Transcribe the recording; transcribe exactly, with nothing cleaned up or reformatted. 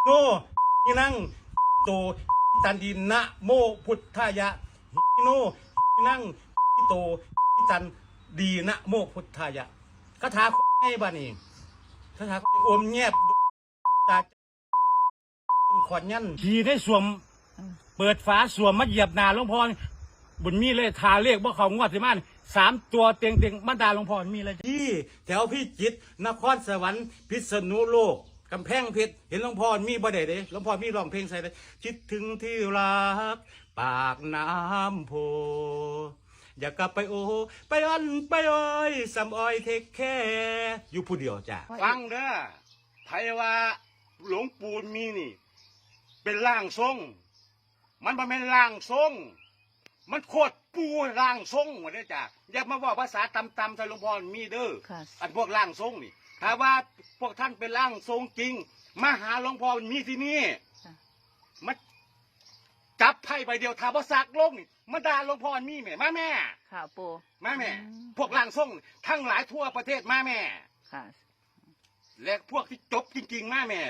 โน หินัง โต ตันดี นะโมพุทธายะ หิโน หินัง โต ตันดี นะโมพุทธายะ คาถาไงบ้านี่ คาถาอมแยบ ตาขอนยัน ขี่ในส้วม เปิดฝาส้วมมาเหยียบหน้าหลวงพ่อ บุญมีเลย ทาเลขบ่เข้างวดสิมานี่ สามตัวเต็งๆ มาด่าหลวงพ่อมีเลย ที่แถวพิจิตร นครสวรรค์ พิษณุโลก กำแพงเพชร เห็นหลวงพ่อมีบ่ได้เด้ หลวงพ่อมีร้องเพลงใส่เลย คิดถึงที่รัก ปากน้ำโพ อยากกลับไปโอ ไปอ่อนไปอ้อย สำอ้อยเทคแคร์ อยู่ผู้เดียวจ้ะ ฟังเด้อ ไผว่าหลวงปู่มีนี่ เป็นร่างทรง มันบ่แม่นร่างทรง มันโคตรปู่ร่างทรงหมดเลยจ้ะ อย่ามาเว้าภาษาต่ำๆ ใส่หลวงพ่อมีเด้อ ค่ะ อันพวกร่างทรงนี่ ถ้าว่าพวกท่านเป็นร่างทรงจริง มาหาหลวงพ่อมีที่นี่ ค่ะ มาจับไพ่ใบเดียว ถ้าบ่สักลงนี่ มาด่าหลวงพ่อมีแม่ มาแม่ ค่ะปู่ มาแม่ อืม พวกร่างทรงทั้งหลายทั่วประเทศมาแม่ ค่ะ และพวกที่จบจริงๆ มาแม่